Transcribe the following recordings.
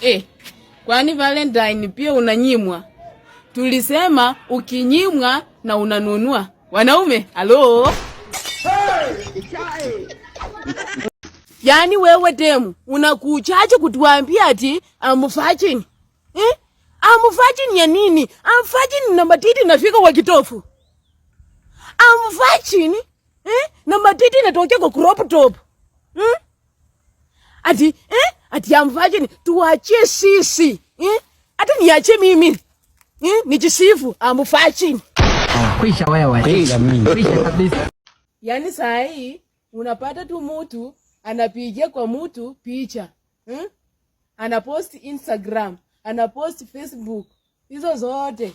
Eh, kwani Valentine pia unanyimwa? Tulisema ukinyimwa na unanunua. Wanaume, halo? Yaani wewe demu unakuchaje kutuambia ati I'm virgin? Eh? I'm virgin ya nini? I'm virgin na matiti nafika kwa kitofu. I'm virgin? Eh? Na matiti inatokea kwa crop top. Hmm? Ati eh? Ati I'm virgin tuachie sisi. Eh? Hata niachie mimi. Eh? Nijisifu I'm virgin. Kwisha wewe. Kwisha mimi. Kwisha kabisa. Yaani saa hii unapata tu mutu anapigia kwa mutu picha, Anapost Instagram, anapost Facebook, hizo zote,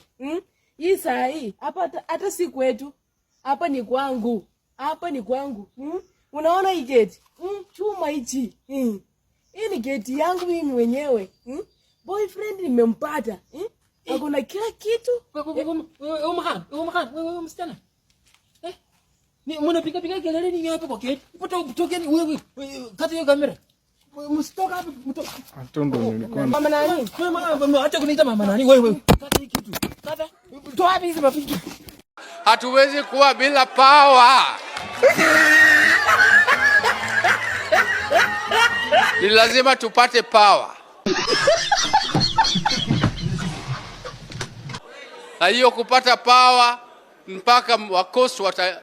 Hii saa hii hapa hata si kwetu, hapa ni kwangu, hapa ni kwangu, Unaona hii geti, Chuma hichi, Hii ni geti yangu mimi mwenyewe, Boyfriend nimempata, Akona kila kitu. Wewe msichana. Ni mnapiga piga kelele nini hapo kwa gate? Tokeni wewe, kata hiyo kamera. Msitoka hapo, mtoka. Atombo nilikuwa Mama nani? Wewe mama, acha kuniita mama nani wewe. Kata hii kitu. Kata. Toa wapi hizi mapicha? Hatuwezi kuwa bila power. Ni lazima tupate power. Na hiyo kupata power mpaka wakosi wata